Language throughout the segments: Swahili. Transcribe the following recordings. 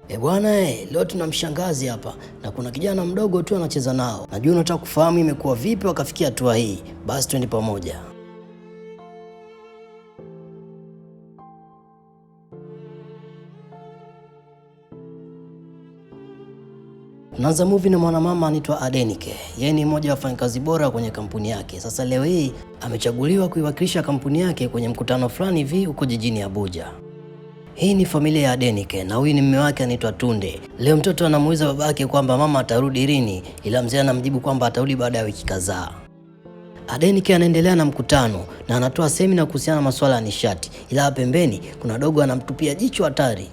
E bwana leo tuna mshangazi hapa na kuna kijana mdogo tu anacheza nao. Najua unataka kufahamu imekuwa vipi wakafikia hatua hii, basi twende pamoja. Tunaanza movie na mwanamama anaitwa Adenike. Yeye ni mmoja wa wafanyakazi bora kwenye kampuni yake. Sasa leo hii amechaguliwa kuiwakilisha kampuni yake kwenye mkutano fulani hivi huko jijini Abuja. Hii ni familia ya Adenike na huyu ni mume wake anaitwa Tunde. Leo mtoto anamuuliza babake kwamba mama atarudi lini, ila mzee anamjibu kwamba atarudi baada ya wiki kadhaa. Adenike anaendelea na mkutano na anatoa semina kuhusiana na masuala ya nishati, ila pembeni kuna dogo anamtupia jicho hatari.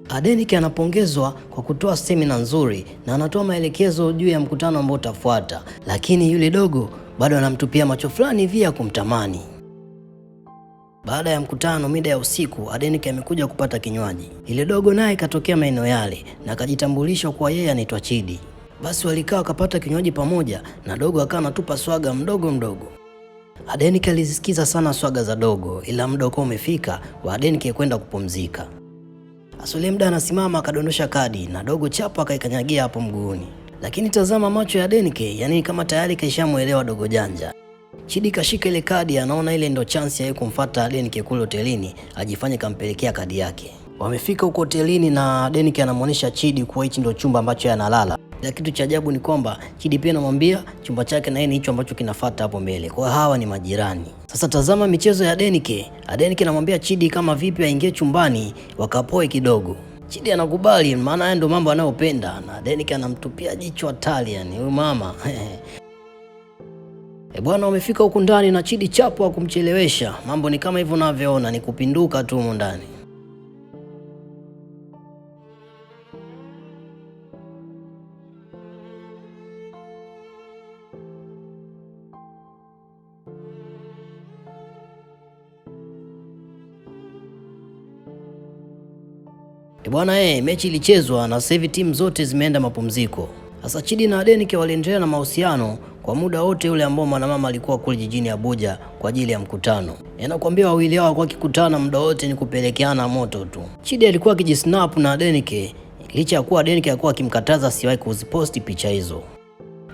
Adenike anapongezwa kwa kutoa semina nzuri na anatoa maelekezo juu ya mkutano ambao utafuata, lakini yule dogo bado anamtupia macho fulani hivi ya kumtamani. Baada ya mkutano mida ya usiku, Adenike amekuja kupata kinywaji. Ile dogo naye katokea maeneo yale na akajitambulisha kuwa yeye anaitwa Chidi. Basi walikaa wakapata kinywaji pamoja na dogo akawa anatupa swaga mdogo mdogo. Adenike alizisikiza sana swaga za dogo, ila muda ukawa umefika wa Adenike kwenda kupumzika. Asule muda anasimama akadondosha kadi na dogo chapo akaikanyagia hapo mguuni. Lakini tazama macho ya Adenike, yani kama tayari kaishamuelewa dogo janja. Chidi kashika ile kadi, anaona ile ndo chance ya yeye kumfuata Adenike kule hotelini, ajifanye kampelekea kadi yake. Wamefika huko hotelini na Adenike anamuonesha Chidi kuwa hichi ndo chumba ambacho yeye analala. Na kitu cha ajabu ni kwamba Chidi pia anamwambia chumba chake na yeye ni hicho ambacho kinafuata hapo mbele. Kwa hiyo hawa ni majirani. Sasa tazama michezo ya Adenike. Adenike anamwambia Chidi kama vipi aingie chumbani wakapoe kidogo. Chidi anakubali maana haya ndo mambo anayopenda na Adenike anamtupia jicho hatari, yani huyu mama. E bwana, wamefika huku ndani na Chidi chapo hakumchelewesha. Mambo ni kama hivyo unavyoona, ni kupinduka tu humu ndani. E bwana, mechi ilichezwa na sasa hivi timu zote zimeenda mapumziko. Sasa Chidi na Adenike waliendelea na mahusiano kwa muda wote ule ambao mwanamama alikuwa kule jijini Abuja kwa ajili ya mkutano. Nakwambia wawili hao walikuwa wakikutana muda wote ni kupelekeana moto tu. Chidi alikuwa akijisnap na Adenike licha ya kuwa Adenike alikuwa akimkataza asiwahi kuziposti picha hizo.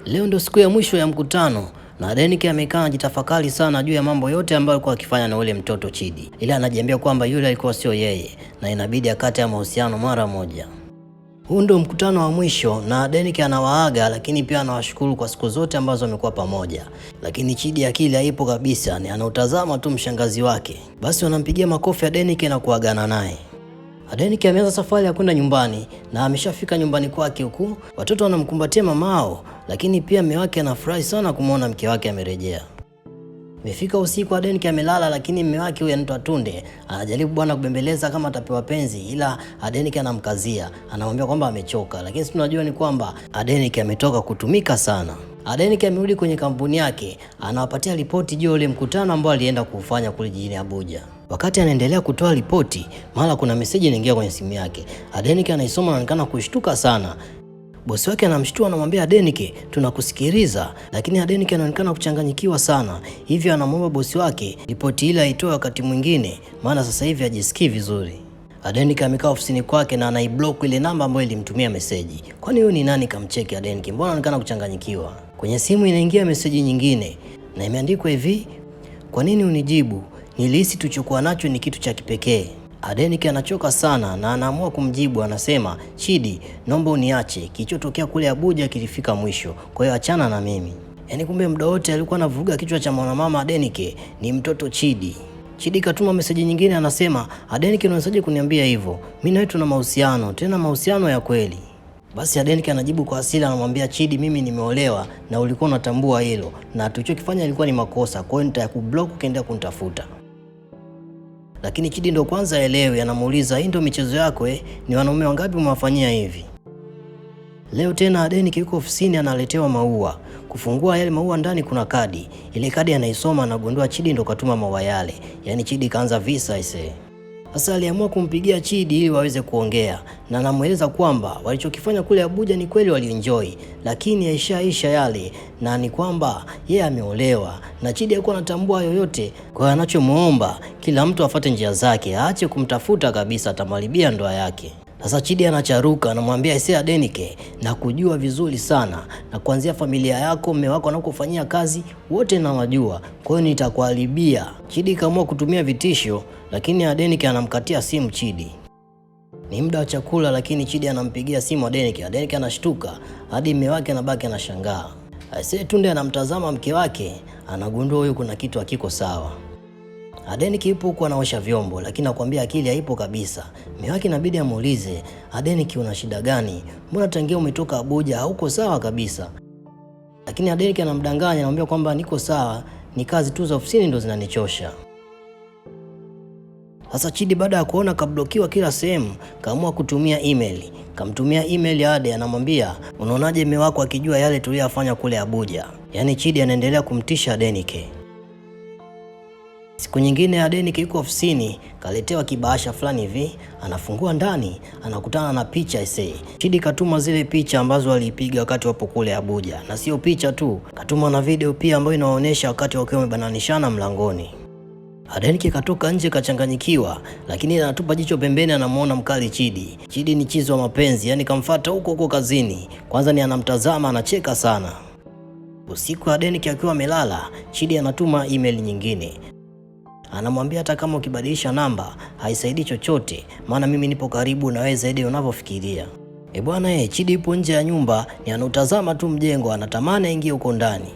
Leo ndio siku ya mwisho ya mkutano na Adenike amekaa anajitafakari sana juu ya mambo yote ambayo alikuwa akifanya na ule mtoto Chidi. Ila anajiambia kwamba yule alikuwa sio yeye na inabidi akate ya mahusiano mara moja. Huu ndio mkutano wa mwisho na Adenike anawaaga, lakini pia anawashukuru kwa siku zote ambazo wamekuwa pamoja. Lakini Chidi akili haipo kabisa, ni anautazama tu mshangazi wake. Basi wanampigia makofi Adenike na kuagana naye. Adenike ameanza safari ya kwenda nyumbani na ameshafika nyumbani kwake huku watoto wanamkumbatia mamao, lakini pia mume wake anafurahi sana kumwona mke wake amerejea. Imefika usiku, Adenike amelala, lakini mume wake huyu anaitwa Tunde anajaribu bwana kubembeleza kama atapewa penzi, ila Adenike anamkazia, anamwambia kwamba amechoka, lakini sisi tunajua ni kwamba Adenike ametoka kutumika sana. Adenike amerudi kwenye kampuni yake, anawapatia ripoti juu ya ule mkutano ambao alienda kuufanya kule jijini Abuja. Wakati anaendelea kutoa ripoti, mara kuna meseji inaingia kwenye simu yake. Adenike anaisoma, anaonekana kushtuka sana. Bosi wake anamshtua, anamwambia Adenike, tunakusikiliza. Lakini Adenike anaonekana kuchanganyikiwa sana, hivyo anamwomba bosi wake ripoti ile aitoe wakati mwingine, maana sasa hivi hajisikii vizuri. Adenike amekaa ofisini kwake na anaiblock ile namba ambayo ilimtumia meseji. Kwani huyu ni nani kamcheki Adenike? Mbona anaonekana kuchanganyikiwa? Kwenye simu inaingia meseji nyingine na imeandikwa hivi: kwa nini unijibu? Nilihisi tulichokuwa nacho ni kitu cha kipekee. Adenike anachoka sana na anaamua kumjibu, anasema Chidi, naomba uniache, kilichotokea kule Abuja kilifika mwisho, kwa hiyo achana na mimi. Yaani kumbe muda wote alikuwa anavuruga kichwa cha mwanamama Adenike ni mtoto Chidi. Chidi katuma meseji nyingine, anasema Adenike, unawezaje kuniambia hivyo? Mimi na wewe tuna mahusiano, tena mahusiano ya kweli. Basi Adenike anajibu kwa hasira, anamwambia Chidi, mimi nimeolewa na ulikuwa unatambua hilo, na tulichokifanya ilikuwa ni makosa, kwa hiyo nitakublock ukiendelea kunitafuta. Lakini Chidi ndo kwanza aelewe, anamuuliza hii ndo michezo yako eh? Ni wanaume wangapi umewafanyia hivi? Leo tena Adenike yuko ofisini analetewa maua. Kufungua yale maua, ndani kuna kadi. Ile kadi anaisoma, anagundua Chidi ndo katuma maua yale. Yaani Chidi kaanza visa ise. Sasa aliamua kumpigia Chidi ili waweze kuongea na anamueleza kwamba walichokifanya kule Abuja ni kweli walienjoy, lakini yaishaisha yale na ni kwamba yeye ameolewa na Chidi hakuwa anatambua yoyote. Kwa hiyo anachomuomba kila mtu afate njia zake, aache kumtafuta kabisa, atamharibia ndoa yake. Sasa Chidi anacharuka, anamwambia Aisee Adenike, nakujua vizuri sana, na kuanzia familia yako, mume wako anakofanyia kazi, wote nawajua, kwa hiyo nitakuharibia. Chidi kaamua kutumia vitisho, lakini Adenike anamkatia simu Chidi. Ni muda wa chakula, lakini Chidi anampigia simu Adenike. Adenike anashtuka hadi mume wake anabaki anashangaa. Aisee Tunde anamtazama mke wake, anagundua huyu kuna kitu hakiko sawa. Adenike yupo huku anaosha vyombo, lakini nakwambia akili haipo kabisa. Mume wake inabidi amuulize, Adenike una shida gani? Mbona tangia umetoka Abuja hauko sawa kabisa? Lakini Adenike anamdanganya, anamwambia kwamba niko sawa, ni kazi tu za ofisini ndo zinanichosha. Sasa Chidi baada ya kuona kablokiwa kila sehemu, kaamua kutumia email. Kamtumia email ya Ade, anamwambia unaonaje mume wako akijua yale tuliyofanya kule Abuja? Yaani Chidi anaendelea kumtisha Adenike. Siku nyingine Adenike yuko ofisini, kaletewa kibahasha fulani hivi, anafungua ndani, anakutana na picha ise. Chidi katuma zile picha ambazo alipiga wakati wapo kule Abuja, na sio picha tu, katuma na video pia ambayo inaonyesha wakati wakiwa wamebananishana mlangoni. Adenike katoka nje kachanganyikiwa, lakini anatupa jicho pembeni, anamuona mkali Chidi. Chidi ni chizi wa mapenzi, yani kamfuata huko huko kazini. Kwanza ni anamtazama, anacheka sana. Usiku Adenike akiwa amelala, Chidi anatuma email nyingine. Anamwambia hata kama ukibadilisha namba haisaidii chochote, maana mimi nipo karibu na wewe zaidi unavyofikiria. E bwana, Chidi yupo nje ya nyumba, ni anautazama tu mjengo, anatamani aingie huko ndani.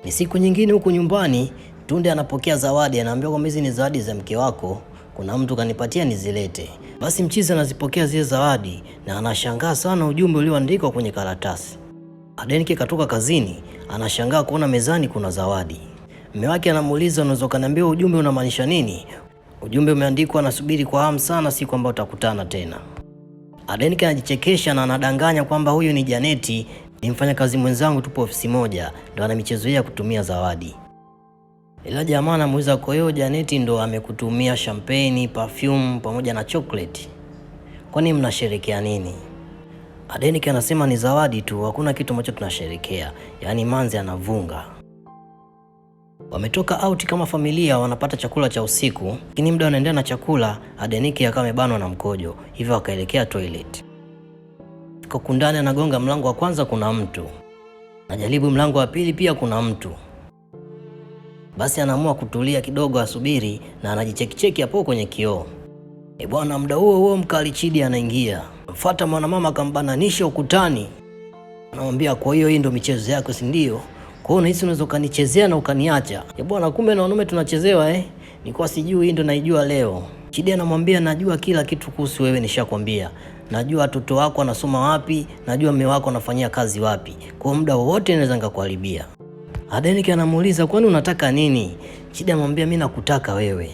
Ni siku nyingine huko nyumbani, Tunde anapokea zawadi, anaambiwa kwamba hizi ni zawadi za mke wako, kuna mtu kanipatia nizilete. Basi mchizi anazipokea zile zawadi na anashangaa sana ujumbe ulioandikwa kwenye karatasi. Adenike katoka kazini, anashangaa kuona mezani kuna zawadi. Mume wake anamuuliza, unaweza kaniambia ujumbe unamaanisha nini? Ujumbe umeandikwa, nasubiri kwa hamu sana siku ambayo utakutana tena. Adenike anajichekesha na anadanganya kwamba huyu ni Janeti, ni mfanyakazi mwenzangu, tupo ofisi moja, ndo ana michezo ya kutumia zawadi. Ila jamaa anamuuliza, kwa hiyo Janeti ndo amekutumia champagne, perfume pamoja na chocolate, kwani mnasherekea nini? Adenike anasema ni zawadi tu, hakuna kitu ambacho tunasherekea. Yaani manzi anavunga. Wametoka out kama familia, wanapata chakula cha usiku, lakini muda wanaendelea na chakula, Adenike akawa amebanwa na mkojo, hivyo akaelekea toilet. Fika kundani, anagonga mlango wa kwanza, kuna mtu. Anajaribu mlango wa pili, pia kuna mtu. Basi anaamua kutulia kidogo asubiri, na anajichekicheki hapo kwenye kioo. E bwana, muda huo huo mkali Chidi anaingia, mfuata mwanamama akambananisha ukutani, anamwambia kwa hiyo hii ndo michezo yako, si ndio? Kwa hiyo unahisi unaweza ukanichezea na ukaniacha? E bwana, kumbe na wanaume tunachezewa eh? Nilikuwa sijui, hii ndo naijua leo. Chidi anamwambia najua kila kitu kuhusu wewe, nishakwambia. Najua watoto wako wanasoma wapi, najua mume wako anafanyia kazi wapi. Kwa muda wowote naweza nikakuharibia. Adenike anamuuliza kwani unataka nini? Chidi anamwambia mimi nakutaka wewe.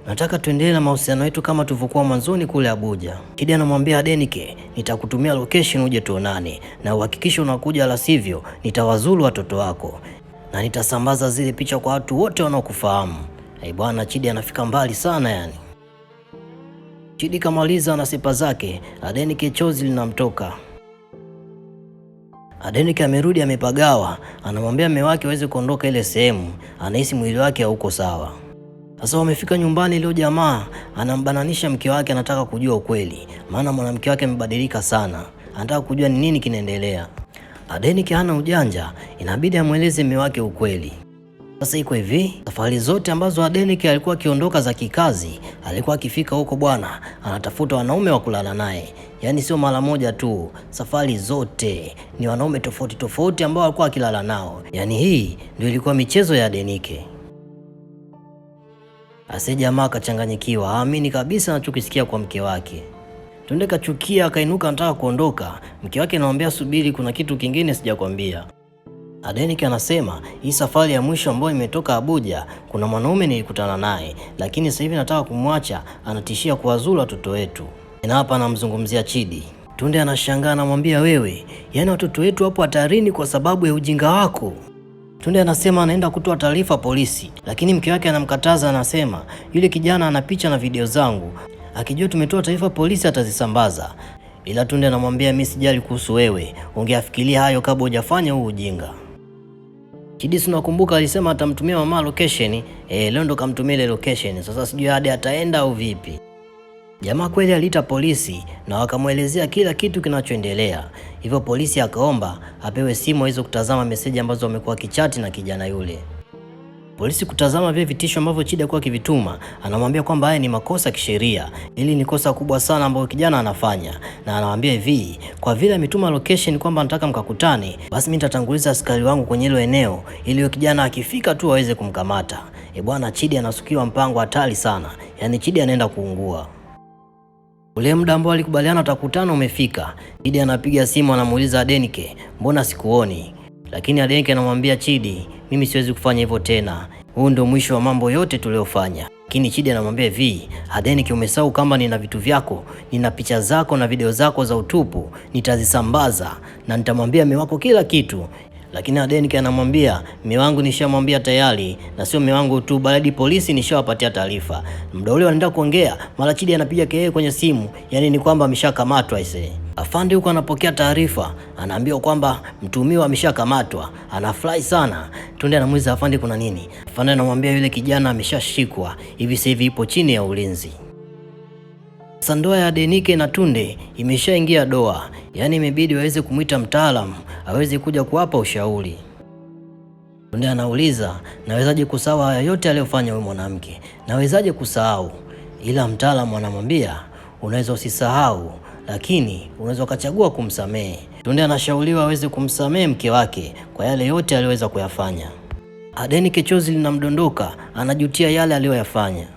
Nataka tuendelee na mahusiano yetu kama tulivyokuwa mwanzoni kule Abuja. Chidi anamwambia Adenike, nitakutumia location uje tuonane na uhakikishe unakuja, la sivyo nitawazuru watoto wako na nitasambaza zile picha kwa watu wote wanaokufahamu. Ai bwana, Chidi anafika mbali sana yani. Chidi kamaliza na sipa zake, Adenike chozi linamtoka. Adenike amerudi amepagawa, anamwambia mume wake aweze kuondoka ile sehemu, anahisi mwili wake hauko sawa. Sasa wamefika nyumbani leo, jamaa anambananisha mke wake, anataka kujua ukweli, maana mwanamke wake amebadilika sana, anataka kujua ni nini kinaendelea. Adenike hana ujanja, inabidi amweleze mume wake ukweli. Sasa iko hivi, safari zote ambazo Adenike alikuwa akiondoka za kikazi, alikuwa akifika huko bwana, anatafuta wanaume wa kulala naye. Yaani sio mara moja tu, safari zote ni wanaume tofauti tofauti ambao alikuwa akilala nao. Yaani hii ndio ilikuwa michezo ya Adenike. Ase jamaa akachanganyikiwa, haamini kabisa anachokisikia kwa mke wake. Tunde kachukia, akainuka anataka kuondoka. Mke wake anamwambia subiri, kuna kitu kingine sijakwambia. Adenike anasema hii safari ya mwisho ambayo imetoka Abuja, kuna mwanaume nilikutana naye, lakini sasa hivi nataka kumwacha, anatishia kuwazuru watoto wetu. Na hapa anamzungumzia Chidi. Tunde anashangaa, anamwambia wewe, yaani watoto wetu hapo hatarini kwa sababu ya ujinga wako. Tunde anasema anaenda kutoa taarifa polisi, lakini mke wake anamkataza, anasema yule kijana ana picha na video zangu, akijua tumetoa taarifa polisi atazisambaza. Ila Tunde anamwambia mimi sijali kuhusu wewe, ungeafikiria hayo kabla hujafanya huu ujinga. Chidi tunakumbuka alisema atamtumia mama location, leo ndo kamtumia ile location. Sasa sijui hadi ataenda au vipi. Jamaa kweli aliita polisi na wakamwelezea kila kitu kinachoendelea. Hivyo polisi akaomba apewe simu aweze kutazama meseji ambazo wamekuwa kichati na kijana yule. Polisi kutazama vile vitisho ambavyo Chidi alikuwa akivituma, anamwambia kwamba haya ni makosa kisheria. Hili ni kosa kubwa sana ambalo kijana anafanya, na anamwambia hivi, kwa vile ametuma location kwamba anataka mkakutane, basi mimi nitatanguliza askari wangu kwenye hilo eneo ili huyo kijana akifika tu aweze kumkamata. E bwana, Chidi anasukiwa mpango hatari sana, yaani Chidi anaenda kuungua. Ule muda ambao alikubaliana watakutana umefika. Chidi anapiga simu anamuuliza Adenike, mbona sikuoni? Lakini Adenike anamwambia Chidi, mimi siwezi kufanya hivyo tena, huu ndio mwisho wa mambo yote tuliyofanya. Lakini Chidi anamwambia hivi, Adenike, umesahau kama nina vitu vyako, nina picha zako na video zako za utupu, nitazisambaza na nitamwambia mume wako kila kitu. Lakini Adenike anamwambia mume wangu nishamwambia tayari, na sio mume wangu tu, bali polisi nishawapatia taarifa. Muda ule wanaenda kuongea, mara Chidi anapiga kelele kwenye simu, yani ni kwamba ameshakamatwa aisee. Afande huko anapokea taarifa, anaambiwa kwamba mtuhumiwa ameshakamatwa, anafurahi sana. Tunde anamuuliza afande kuna nini? Afande anamwambia yule kijana ameshashikwa, hivi sasa hivi ipo chini ya ulinzi. Sasa ndoa ya Adenike na Tunde imeshaingia doa, yaani imebidi waweze kumwita mtaalamu aweze kuja kuwapa ushauri. Tunde anauliza, nawezaje kusahau haya yote aliyofanya huyu mwanamke? Nawezaje kusahau? Ila mtaalamu anamwambia unaweza usisahau, lakini unaweza ukachagua kumsamehe. Tunde anashauriwa aweze kumsamehe mke wake kwa yale yote aliyoweza kuyafanya. Adenike chozi linamdondoka, anajutia yale aliyoyafanya.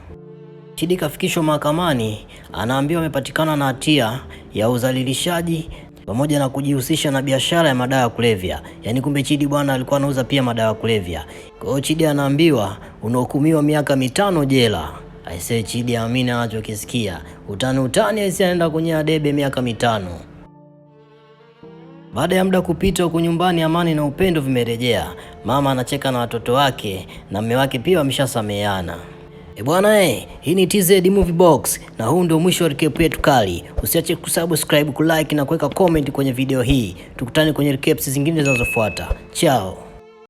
Chidi kafikishwa mahakamani, anaambiwa amepatikana na hatia ya udhalilishaji pamoja na kujihusisha na biashara ya madawa ya kulevya. Yaani kumbe Chidi bwana alikuwa anauza pia madawa ya kulevya. Kwa hiyo Chidi anaambiwa unahukumiwa miaka 5 jela. Aisee, Chidi aamini anachokisikia. Utani utani, aisee, anaenda kwenye debe miaka 5. Baada ya muda kupita, huko nyumbani amani na upendo vimerejea. Mama anacheka na watoto wake na mume wake pia wameshasameheana. E bwana hii ni TZ Movie Box na huu ndio mwisho wa recap yetu kali. Usiache kusubscribe, kulike na kuweka comment kwenye video hii. Tukutane kwenye recaps zingine zinazofuata. Ciao.